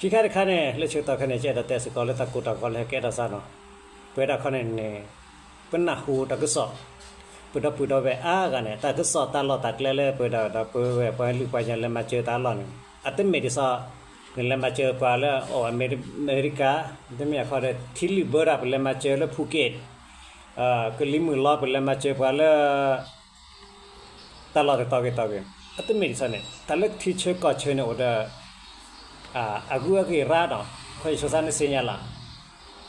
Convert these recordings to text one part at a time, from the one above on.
ခံခါတခါန့ၣ် လၢဆၢကတီၢ်ခဲအံၤန့ၣ် ယအဲၣ်ဒိးတဲစ့ၢ်ကီးလၢတၢ်ကိၢ်တၢ်ဂီၤလၢဟဲကဲထီၣ်စ့ၢ်ကီးနီၤ. ပဝဲဒၣ်ခီန့ၣ်န့ၣ် ပနၢ်ဟူတၢ်ကစီၣ်, ပဒီပုၢ်ဒီဝဲၢ်အါဂၤန့ၣ် တၢ်ကစီၣ်တၢ်လီၢ်တၢ်ကျဲလၢပဝဲဒၣ်ဒီပုၢ်ဝဲၢ်ပှၤလုၢ်ပှၤကညီလဲၤမၤစၢၤတၢ်လီၢ်န့ၣ် အတမ့ၢ်ဒ်သိး နလဲၤမၤစၢၤပှၤလၢအိၣ်အမဲရကၤ, တမ့ၢ်အခီဒီး ထံလုၢ်ဘၢတၢ် ပလဲၤမၤစၢၤလၢ ဖူက့း, ကလံၤမုၢ်လီၤ ပလဲၤမၤစၢၤပှၤလၢ တၢ်လီၢ်တတီၤဂ့ၤတီၤဂ့ၤ, အတမ့ၢ်ဒ်သိးန့ၣ် တၢ်လၢထံဆၢကီၢ်ဆၢန့ၣ်အိၣ်ဒီး အဂုၤအဂ့ၤရၣ်ဒီး ခီယဆိသးနသ့ၣ်ညါလီၤ.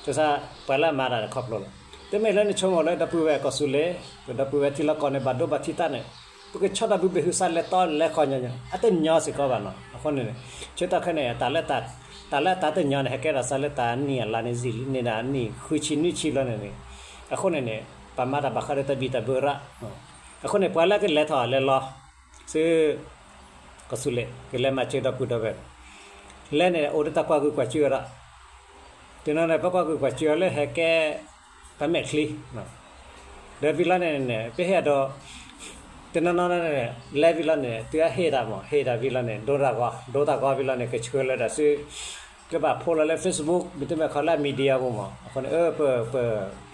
ဆိသး ပှၤလၢအမၤတၢ်န့ၣ်ခီဖျိလီၤ. တမ့ၢ်လၢနဆိကမိၣ်လၢဒီပုၢ်ဝဲၢ်ကီၢ်သူလ့ၤ, ပဒီပုၢ်ဝဲၢ်ထံလီၢ်ကီၢ်န့ၣ် ဘၣ်ဒိဘၣ်ထံးတၢ်န့ၣ်, ပကဆီတၢ်ဘုဘ့ၣ်ဟုသးလဲၤတီလဲၤခီညီညီ အတညီစ့ၢ်ကီးဘၣ်နီၤ. အဃိန့ၣ် ဆၢကတီၢ်ခဲအံၤန့ၣ် တၢ်လၢတၢ်တညီန့ၣ် ဟဲကဲထီၣ်စ့ၢ်လၢတၢ်နံၣ်အလါန့ၣ် စံးလံန့ၣ်ဒၣ်နံၣ်ဃုဆံနွံဆံလီၤန့ၣ်န့ၣ်, အဃိန့ၣ်န့ၣ် ပမၤတၢ်ဘၣ်ဃးဒီးတၢ်ဘံၣ်တၢ်ဘၢရၣ်, အဃိန့ၣ် ပှၤလၢကလဲၤထီၣ်လဲၤလီၤ ဆူ ကီၢ်သူလ့ၤ ကလဲၤမၤစၢၤဒီပုၢ်ဒီဝဲၢ် လဲၤန့ၣ် အိၣ်ဒီးတၢ်ကွၢ်ဂုာ်ကွၢ်စူၣ်ဒီး တနီၤန့ၣ် ပကွၢ်ဂုာ်ကွၢ်စူၣ်အီၤလၢဟဲကဲ ပမဲာ်ချံ ဒီးဝံၤလီၤန့ၣ်န့ၣ် ပဟ့ၣ်အဒိး တနီၤနီၤန့ၣ် လဲၤဝံၤလီၤန့ၣ် တုၤအဟ့ၣ်တၢ်မး ဟ့ၣ်တၢ်ဝံၤလီၤန့ၣ် ဒိတၢ်ဂီၤ ဒိတၢ်ဂီၤဝံၤလီၤန့ၣ် ကဆှၢလၢဒၣ်ဆူ ကဘၣ်ဖိးလီၤလၢ Facebook မ့တမ့ၢ်ခီလၢအ media ပူၤမး အဃိန့ၣ်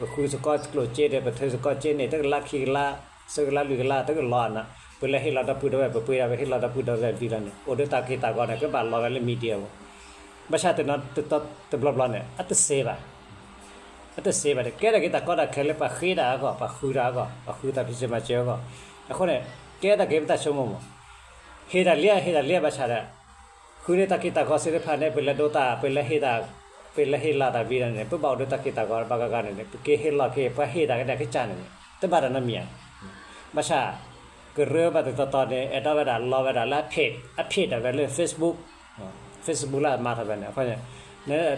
ပဃုသကိးကျိၣ်စ့ဒီး ပထုးသကိးစ့န့ၣ် တကလးခံကလး သၢကလးလွံၢ်ကလး တကလီၤနၤ ပလဲၤဟ့ၣ်လီၤဒီပုၢ်ဒီဝဲၢ် ပပှ့ၤဒၣ်ပဟ့ၣ်လီၤဒီပုၢ်ဒီဝဲၢ်ဝံၤလီၤန့ၣ် အိၣ်ဒီးတၢ်က့ၢ်တၢ်ဂီၤန့ၣ် ကဘၣ်လီၤဝဲလၢ media ပူၤ ဘၣ်ဆၣ်တနီၤတဘျီဘျီန့ၣ် အတစ့ဘၣ် အတစ့ဘၣ်ဒီး ကဲထီၣ်က့ၤတၢ်ကီတၢ်ခဲလၢပှၤဃ့တၢ်အဂီၢ် ပှၤဃုတၢ်အဂီၢ် ပှၤဃုတၢ်ဖံးစၢၤမၤစၢၤအဂီၢ်, အဃိန့ၣ် ကဲထီၣ်က့ၤပတၢ်ဆိကမိၣ်မး ဟ့ၣ်တၢ်လံ ဟ့ၣ်တၢ်လံဘၣ်ဆၣ်ဒီး ဃုန့ၢ်တၢ်က့ၢ်တၢ်ဂီၤသ့ၣ်တဖၣ်န့ၣ် ပလဲၤဒိတၢ် ပလဲၤဟ့ၣ်တၢ် ပလဲၤဟ့ၣ်လီၤတၢ်ဝံၤလီၤန့ၣ် ပဘၣ်အိၣ်ဒီးတၢ်က့ၢ်တၢ်ဂီၤဘၣ်ဂၤဂၤန့ၣ်န့ၣ် ပက့ၤဟ့ၣ်လီၤက့ၤ ပှၤဟ့ၣ်တၢ်ကန့ၣ်ကစၢ်န့ၣ်န့ၣ် တဘၣ်တၢ်နီတမံၤဧါ ဘၣ်ဆၣ် ကရၢဘၣ်တတီၤတီၤန့ၣ် အဲၣ်ဒိးဝဲဒၣ်လီၤဝဲဒၣ်လၢအ page အ page ဒၣ်ဝဲလၢ Facebook, Facebook လၢအမၤထီၣ်ဝဲန့ၣ် အဃိန့ၣ်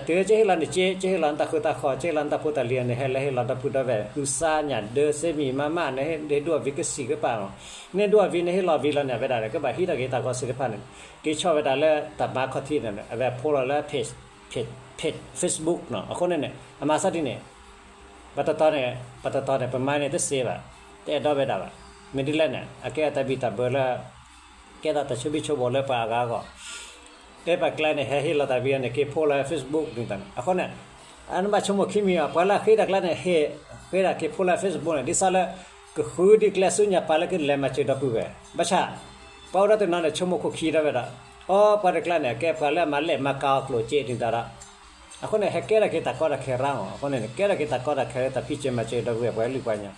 တုၤကဟ့ၣ်လီၤန့ၣ်က့ ကဟ့ၣ်လီၤနတၢ်ဃူတၢ်ဃီၤ ကဟ့ၣ်လီၤနတၢ်ဖိတၢ်လံၤန့ၣ် ဟဲလၢဟ့ၣ်လီၤဒီပုၢ်ဒီဝဲၢ် ဟုသးညၣ်ဒၢ စ့မံၤမၤမးန့ၣ် ဟ့ၣ်ဒိၣ်အီၤဝံၤကစံးကပာ်လီၤ, န့ၣ်ဒိၣ်အီၤဝံၤန့ၣ် ဟ့ၣ်လီၤဝံၤလီၤန့ၣ် အဝဲဒၣ်န့ၣ် ကဘၣ်ဟံးထီၣ်က့ၤတၢ်ဂီၤသ့ၣ်တဖၣ်န့ၣ် က့ၤဆီၣ်ဝဲဒၣ်လၢတၢ်မၤခီၣ်ထံးန့ၣ် အဝဲဖိးလီၤလၢ page, page, page Facebook နီၤ အဃိန့ၣ်န့ၣ် အမၤသးဒ်န့ၣ် ဘၣ်တတီၤန့ၣ် ဘၣ်တတီၤန့ၣ် ပမၤန့ၣ်တစ့ဘၣ်, တအဲၣ်ဒိးဝဲဒၣ်ဘၣ်, မ့ၢ်ဒ်လဲၣ်န့ၣ် အကဲအတၢ်ဘံၣ်တၢ်ဘၢလၢ ကဲထီၣ်တၢ်ဆိဘံၣ်ဆိဘိၣ်လၢပှၤအဂၤအဂီၢ်, တဲပှၤကျဲန့ၣ် ဟဲဟ့ၣ်လီၤတၢ်ဝံၤန့ၣ် က့ၤဖိးလီၤ Facebook န့ၣ်တၢ်န့ၣ် အဃိန့ၣ် အနဘၣ်ဆိကမိၣ်ခံမံၤအီၤ ပှၤလၢအဃ့တၢ်ကျဲန့ၣ် ဟ့ၣ်ဃ့တၢ်က့ၤဖိးလီၤ Facebook န့ၣ် ဒ်သိးလၢ ကဃုဒ်ကျဲဆူညါပာ်လၢကလဲၤမၤစၢၤဒီပုၢ်ဝဲၢ်, ဘၣ်ဆၣ် ပှၤအိၣ်ဒီးတနီၤန့ၣ် ဆိကမိၣ်ခိၣ်ခံဒီးဝဲဒၣ်, အီ ပှၤတကျဲန့ၣ် ကဲပှၤလၢအမၤလဲၣ်မၤကၤအီၤကျိၣ်စ့န့ၣ်တၢ်ဒီး အဃိန့ၣ် ဟဲကဲထီၣ်က့ၤတၢ်ကီတၢ်ခဲရၣ်မး, အဃိန့ၣ် ကဲထီၣ်က့ၤတၢ်ကီတၢ်ခဲလၢတၢ်ဖံးစၢၤမၤစၢၤဒီပုၢ်ဝဲၢ်ပှၤလုၢ်ပှၤကညီ,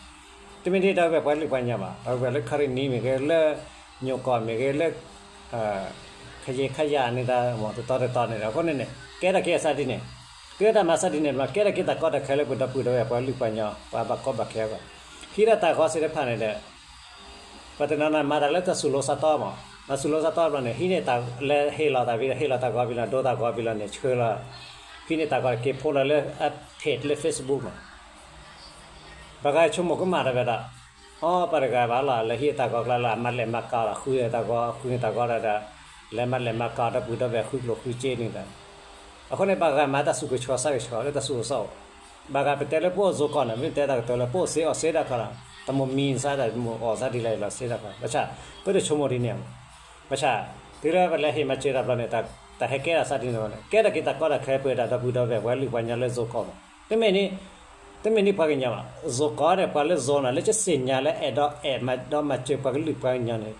တမ့ၢ်ဒ်ဒီပုၢ်ဝဲၢ်ပှၤလုၢ်ပှၤကညီဘၣ်, ဒီပုၢ်ဝဲၢ်လၢခရံာ်နံၤမ့ၢ်ဂ့ၤ လၢညိၣ်ကီၢ်မ့ၢ်ဂ့ၤ လၢ ခယ့ခယၢ်န့ၣ်တၢ်မး တတီၤတတီၤန့ၣ်ဒီး အဃိန့ၣ်န့ၣ် ကဲထီၣ်က့ၤအသးဒ်န့ၣ်, ကဲတၢ်မၤသးဒ်န့ၣ်ဘျီ ကဲထီၣ်က့ၤတၢ်ကီတၢ်ခဲလၢပဒီပုၢ်ဝဲၢ်ပှၤလုၢ်ပှၤကညီ ပှၤဘၣ်ကီဘၣ်ခဲအဂီၢ်, ဟံးဒီးတၢ်ဂီၤသ့ၣ်တဖၣ်န့ၣ်ဒီး ပှၤတနီၤနီၤမၤတၢ်လၢတၢ်သူၣ်လီသးတီမး, တၢ်သူၣ်လီသးတီဘျီန့ၣ် ဟံးန့ၢ်တၢ်လၢဟ့ၣ်လီၤတၢ်ဝံၤဒီး ဟ့ၣ်လီၤတၢ်ဂီၤဝံၤလီၤ ဒိတၢ်ဂီၤဝံၤလီၤန့ၣ် ဆှၢလီၤ, ဟံးန့ၢ်တၢ်ဂီၤက့ၤဖိးလီၤလၢအ page လၢ Facebook မး, ပှၤဂၤဆိကမိၣ်ကမၣ်တၢ်ဝဲဒၣ်, အီ ပှၤတဂၤဘၣ်လီၤ လဲၤဟံးတၢ်ဂီၤကျါလၢအမၤလဲၣ်မၤကၤလီၤ ဃုတၢ်ဂီၤ ဃုန့ၢ်တၢ်ဂီၤဒီး လဲၤမၤလဲၣ်မၤကၤဒီပုၢ်ဒီဝဲၢ်ဃုကျိၣ်ဃုစ့န့ၣ်တၢ်, အဃိန့ၣ် ပှၤဂၤမၤတၢ်သူၣ်ကဆှီသးကဆှီလၢတၢ်သူၣ်အိၣ်သးအိၣ်, ဘၣ်ဂၤပတဲလၢပအိၣ် zone ကီၢ်န့ၣ် မ့ၢ်တဲတၢ်ကတၢၢ်လၢ ပအိၣ်စ့အီၣ်စ့ဒၣ်ခီလီၤ, တၢ်မိၢ်မံၤစးဒၣ်မိၢ်အီၣ်စးဒ်လဲၣ်လီၤစ့ဒၣ်ခီလီၤ, ဘၣ်ဆၣ် ပတဆိကမိၣ်ဒ်န့ၣ်မး, ဘၣ်ဆၣ် တုၤလၢပလဲၤဟ့ၣ်မၤစၢၤတၢ်ဘျီန့ၣ် တၢ်ဟဲကဲထီၣ်သးဒ်န့ၣ်ဘၣ်န့ၣ် ကဲထီၣ်က့ၤတၢ်ကီတၢ်ခဲပှဲၤဒၣ်ဒီပုၢ်ဒီဝဲၢ်ပှၤလုၢ်ပှၤကညီလၢ zone ကီၢ်မး, တမ့ၢ်န့ၣ် တမ့ၢ်န့ၣ်ပှၤကညီဘၣ်, zone ကီၢ်န့ၣ် ပှၤလၢ zone န့ၣ် လၢကသ့ၣ်ညါလၢအဲၣ်ဒိးအဲၣ်မၤဒီးမၤစၢၤပှၤကလုာ်ပှၤကညီန့ၣ်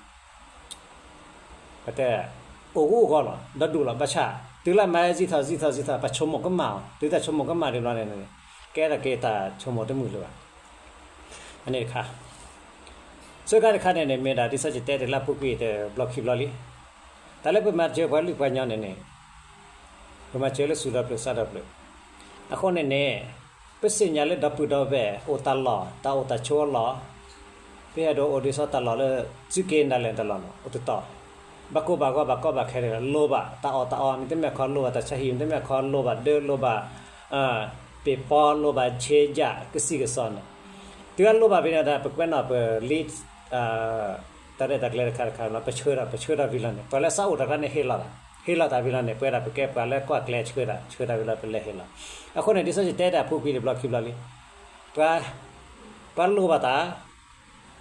ပတဲ အိၣ်ဂူၢ်အိၣ်ဂီၢ်လီၤ ဒီဒူၣ်လီၤ ဘၣ်ဆၣ် တုၤလၢမၤစံၣ်ထီၣ်စံၣ်ထီၣ်စံၣ်ထီၣ် ပှၤဆိကမိၣ်ကမၣ်အီၤ တုၤတၢ်ဆိကမိၣ်ကမၣ်ဒံးဘျီန့ၣ် ကဲထီၣ်က့ၤတၢ်ဆိကမိၣ်တမုာ်လၢၤဘၣ်, အန့ၣ်တခါ, ဆၢကတီၢ်တခါန့ၣ်န့ၣ် မ့ၢ်ဒၣ်ဒ်သိးယတဲတ့ၢ်လၢအပူၤကွံာ်တဘျီခံဘျီလံ, တၢ်လၢပမၤစၢၤပှၤလုၢ်ပှၤကညီန့ၣ်န့ၣ် ပမၤစၢၤလၢသူၣ်ဒီဖျၢၣ်သးဒီဖျၢၣ်, အဃိန့ၣ်န့ၣ် ပသ့ၣ်ညါလၢဒီပုၢ်ဒီဝဲၢ်အိၣ်တၢ်လီၢ် တၢ်အိၣ်တၢ်ဆိးအလီၢ်, ပအဲၣ်ဒိးအိၣ်ဒ်သိးတၢ်လီၢ်လၢ သုးက့နၤလဲၣ်တၢ်လီၢ်န့ၣ် အိၣ်တတီၤ, ဘၣ်ကိၢ်ဘၣ်ဂီၤဘၣ်ကီဘၣ်ခဲဒီး လိၣ်ဘၣ်တၢ်အီၣ်တၢ်အီ မ့တမ့ၢ်ခီလိၣ်ဘၣ်တၢ်ဆါဟံၣ် မ့တမ့ၢ်ခီလိၣ်ဘၣ်ဒၢ လိၣ်ဘၣ် ပ့ၤပီ လိၣ်ဘၣ်ဆ့ယၣ် ကစံၣ်ကစီန့ၣ်, တုၤအလိၣ်ဘၣ်ဖဲန့ၣ်ဒီး ပကွဲးနီၣ်ပလံ တၢ်ရဲၣ်တၢ်ကျဲၤတခါတခါလီၤ ပဆှၢဒီး ပဆှၢဒီးဝံၤလီၤန့ၣ် ပှၤလၢအသးအိၣ်တၢ်ကျါန့ၣ်ဟ့ၣ်လီၤသး, ဟ့ၣ်လီၤသးဝံၤလီၤန့ၣ် ပဝဲဒၣ်ပကဲပှၤလၢကွၢ်ကျဲၤဆှၢတၢ် ဆှၢတၢ်ဝံၤလီၤပလဲၤဟ့ၣ်လီၤ, အဃိန့ၣ် ဒ်သိးယတဲတ့ၢ်အပူၤကွံာ်တဘျီခံဘျီလံ, ပှၤ ပှၤလိၣ်ဘၣ်တၢ်,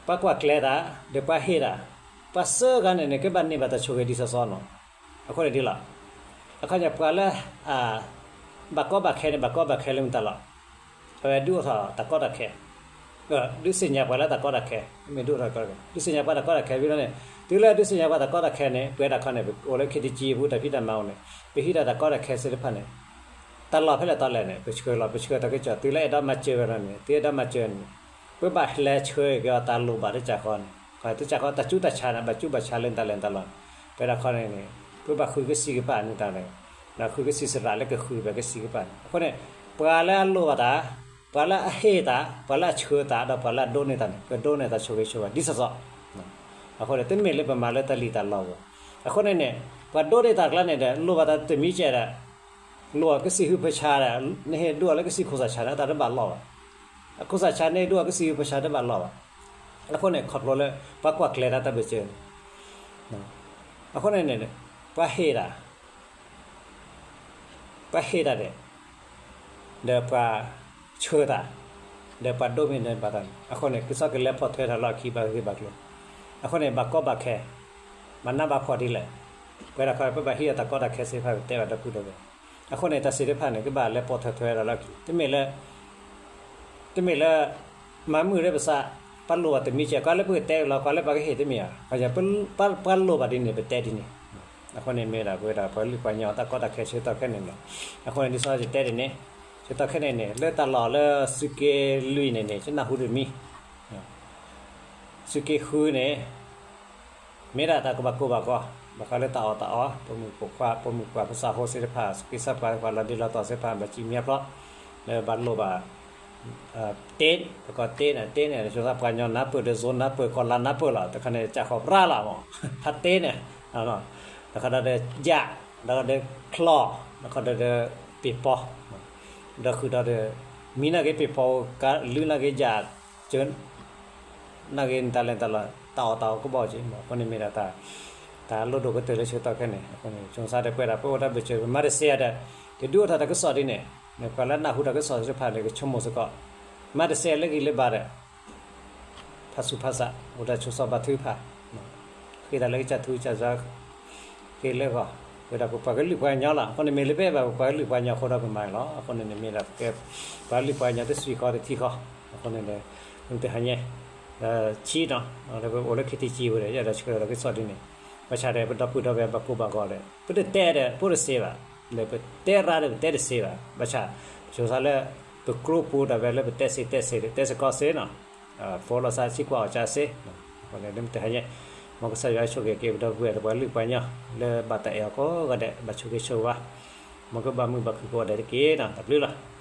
ပှၤကွၢ်ကျဲၤတၢ်, ဒီးပှၤဟ့ၣ်တၢ်, ပှၤသၢဂၤန့ၣ်န့ၣ် ကဘၣ်န့ၢ်ဘၣ်တၢ်ဆိၣ်ဂ့ၤဒ်သိးသိးနီၤ, အဃိန့ၣ်ဒ်လီၤ, အခီပညီ ပှၤလၢ ဘၣ်ကီဘၣ်ခဲန့ၣ် ဘၣ်ကီဘၣ်ခဲလၢမတၤလီၤ. အဝဲဒုးအိၣ်ထီၣ်တၢ်ကီတၢ်ခဲ, ဒုးသ့ၣ်ညါပှၤလၢတၢ်ကီတၢ်ခဲ, မ့ၢ်ဒုးအိၣ်ထီၣ်တၢ်ကီတၢ်ခဲ ဒုးသ့ၣ်ညါပှၤတၢ်ကီတၢ်ခဲ ဖဲန့ၣ်န့ၣ်, တုၤလၢဒုးသ့ၣ်ညါပှၤတၢ်ကီတၢ်ခဲန့ၣ် ပဝဲဒၣ်ခီန့ၣ် ပအိၣ်လၢ ခ့တကံ အပူၤ တၢ်ဖံးတၢ်မၤအိၣ်န့ၣ် ပဟံးတၢ်တၢ်ကီတၢ်ခဲသ့ၣ်တဖၣ်န့ၣ် တၢ်လီၢ်ဖဲလဲၣ်တၢ်လဲၣ်န့ၣ် ပဆှၢလီၤ ပဆှၢတၢ်ကစီၣ် တုၤလၢအဲၣ်ဒိးမၤစၢၤဝဲဒၣ်န့ၣ် တုၤအဲၣ်ဒိးမၤစၢၤန့ၣ် ပဘၣ်လဲၤဆှၢက့ၤအီၤတၢ်လိၣ်ဘၣ်တၢ်ကစီၣ်ဃီန့ၣ်, တၢ်ကစီၣ်ဃီ တၢ်ကၠူတၢ်ဆါန့ၣ် ဘၣ်ကၠူဘၣ်ဆါလၢတၢ်လဲၣ်တၢ်လီၢ်န့ၣ်, ပဝဲဒၣ်ခီန့ၣ်န့ၣ် ပဘၣ်ဃုကစံးကပာ်န့ၢ်တၢ်န့ၣ်, ဒီးဃုကစံးစရးလၢကဃုဘၣ်ကစံးကပာ်န့ၣ်, အဃိန့ၣ် ပှၤလၢအလိၣ်ဘၣ်တၢ်, ပှၤလၢအဟ့ၣ်တၢ်, ပှၤလၢအဆှၢတၢ် ဒီးပှၤလၢအဒိးန့ၢ်တၢ်န့ၣ် ပဒိးန့ၢ်တၢ်ဆိၣ်ဂ့ၤဆိၣ်ဝါဒ်သိးသိး အဃိန့ၣ် တမ့ၢ်လၢပမၤလၢတၢ်လံၣ်တၢ်လီအဂီၢ်, အဃိန့ၣ်န့ၣ် ပှၤဒိးန့ၢ်တၢ်ကျါန့ၣ်ဒီး လိၣ်ဘၣ်တၢ်တမံၤကဲဒီး လိၣ်ဘၣ်ကစံးဟုဖၢဆါဒီး နဟ့ၣ်ဒိၣ်အီၤလၢကစံးခိၣ်စၢ်ဆါန့ၣ် အတၢ်တဘၣ်လီၢ်ဘၣ်, အခိၣ်စၢ်ဆါန့ၣ်ဒိၣ်အီၤကစံးဟုဖၢဆါတဘၣ်လီၢ်ဘၣ်, အဃိန့ၣ် ခီဖျိလၢ ပှၤကွၢ်ကျဲၤတၢ်တၢ်ဘၢၣ်စၢၤန့ၣ်, အဃိန့ၣ်န့ၣ် ပှၤဟ့ၣ်တၢ် ပှၤဟ့ၣ်တၢ်ဒီး ဒီးပှၤဆှၢတၢ်, ဒီးပှၤဒိးန့ၢ်ဘၣ်တၢ်န့ၣ် အဃိန့ၣ် ကစီၣ်ကလဲၤပိာ်ထွဲတၢ်လီၢ်ခံဘၣ်ဂ့ၢ်ဘၣ်ကျိၤ, အဃိန့ၣ် ဘၣ်ကီဘၣ်ခဲ, ဘၣ်နးဘၣ်ဖှီၣ်ဒ်လဲၣ်, ပဝဲဒၣ်ခီ ပဘၣ်ဟံးအတၢ်ကီတၢ်ခဲသ့ၣ်တဖၣ် ပတဲဘၣ်ဒီပုၢ်ဒီဝဲၢ်, အဃိန့ၣ် တၢ်သ့ၣ်တဖၣ်န့ၣ် ကဘၣ်လဲၤပိာ်ထွဲထွဲတၢ်လီၢ်ခံ, တမ့ၢ်လၢ တမ့ၢ်လၢ မၤမုာ်လၢပသး, ပှၤလိၣ်ဘၣ်တမံၤကဲ ကွၢ်လၢပကတဲလီၤ ကွၢ်လၢပှၤကဟ့ၣ်တမ့ၢ်ဧါ, ပှၤလိၣ်ဘၣ်ဒ်န့ၣ် ပတဲဒ်န့ၣ်, အဃိန့ၣ်မ့ၢ်ဒၣ် ပဝဲဒၣ်ပှၤလုၢ်ပှၤကညီတၢ်ကီတၢ်ခဲဆၢကတီၢ်ခဲန့ၣ်လီၤ, အဃိန့ၣ် ဒ်သိးယတဲဒ်န့ၣ်, ဆၢကတီၢ်ခဲန့ၣ်န့ၣ် လၢတၢ်လီၢ်လၢသုးက့လွံၢ်န့ၣ်န့ၣ် ကနၢ်ဟူတမံၤ, သုးက့ဃုန့ၣ် မ့ၢ်ဒၣ်တၢ်ကဘၣ်ကိၢ်ဘၣ်ဂီၤ, ဘၣ်ဃးလၢတၢ်အီၣ်တၢ်အီ, ပိာ်မုၣ်ပိာ်ခွါ ပိာ်မုၣ်ပှၢ်ပသးဖိသ့ၣ်တဖၣ် က့ၤစၢ်ပှၤ ပှၤလီၤဒ့လီၤတီၢ်သ့ၣ်တဖၣ် ဘၣ်စံၣ်မံအဖျိ, လၢဘၣ်လိၣ်ဘၣ် တ့, ပကိးတ့န့ၣ် တ့န့ၣ် ဆိသးပှၤကညီနၢ်ပၢၢ် ဒီးဇိနၢ်ပၢၢ် ကီၢ်လါနၢ်ပၢၢ်လီၤ, တခါန့ၣ် ကးဃီၤပြၢ်လီၤမး, ဖးတ့န့ၣ်, တခါဒီးဒီးယၣ်, ဒီးဒီးချီၣ်, တခါဒီးဒီးပ့ၤပီ, ဒီးဃုာ်ဒီးဒီး မံနာ်က့ပ့ၤပီ, ကလုၢ်နာ်က့ယၣ်, ကၢ နာ်က့တၢ်လဲၤတၢ်လီၢ် တၢ်အီၣ်တၢ်အီကဘီၣ်က့ၤမး, အဃိန့ၣ်မ့ၢ်ဒၣ်တၢ် တၢ်လိၣ်ဒိၣ်ကတၢၢ်လၢဆၢကတီၢ်ခဲန့ၣ်, အဃိန့ၣ် ဆိသးဒီးပဝဲဒၣ်ပအိၣ်တၢ်ဘၢၣ်စၢၤ ပမၤတစဲးဒီး တဒုးအိၣ်ထီၣ်တၢ်ကစီၣ်ဒ်န့ၣ်, ပှၤလၢနၢ်ဟူတၢ်ကစီၣ်သ့ၣ်တဖၣ်န့ၣ် ကဆိကမိၣ်စ့ၢ်ကီး, မၤတစဲးလၢဂံၢ်လၢဘါဒီး ဖးဆူးဖးဆး အိၣ်တၢ်ဆိးစီၤဘါထုကဖၣ်, ဃ့တၢ်လၢကစၢ်ထူကစၢ်ယွၤ က့ၤလၢဂီၢ်, ဝဲဒၣ်ပပှၤကလုာ်ပှၤကညီလီၤ, အဃိန့ၣ်မ့ၢ်လၢပအဲၣ်ဘၣ်ပပှၤကလုာ်ပှၤကညီအဃိဒီးပမၤန့ၣ်လီၤ, အဃိန့ၣ်န့ၣ်မ့ၢ်ဒၣ်ပကဲ ပှၤကလုာ်ပှၤကညီတဆံဃီတထံဃီ, အဃိန့ၣ်ဒီး မုၢ်တဟါညါ ဆံနီၤ, ပအိၣ်လၢခ့တကံပူၤဒီး ယအဲၣ်ဒိးဆှၢလီၤတၢ်ကစီၣ်ဒ်န့ၣ်, ဘၣ်ဆၣ်ဒီးပဒီပုၢ်ဒီဝဲၢ်ဘၣ်ကိၢ်ဘၣ်ဂီၤဒီး ပတတဲဒီး ပအိၣ်တသ့ဘၣ်, ဒီးပတဲရါဒီးပတဲတသ့ဘၣ်, ဘၣ်ဆၣ် ဆိသးလၢ ပကျိပူၤဒီးဝဲလၢပတဲသ့တဲသ့ဒီး တဲစ့ၢ်ကီးသ့နီၤ, ဖိလီၤသးဆံကွၢ်အီၣ်ကၢသ့, အဃိန့ၣ် မုၢ်တဟါညါ မ်ကစၢ်ယွၤဆိၣ်ဂ့ၤက့ၤပဒီပုၢ်ဝဲၢ်ဒီးပှၤကလုာ်ပှၤကညီ လၢဘၣ်တၢ်အဲၣ်အီၤကိးဂၤဒဲး ဘၣ်ဆိၣ်ဂ့ၤဆိၣ်ဝါ, မ်ကဘၣ်မုာ်ဘၣ်ခုၣ်ကိးဂၤဒဲးတက့ၢ်နီၤ, တၢ်ဘျုးလီၤ.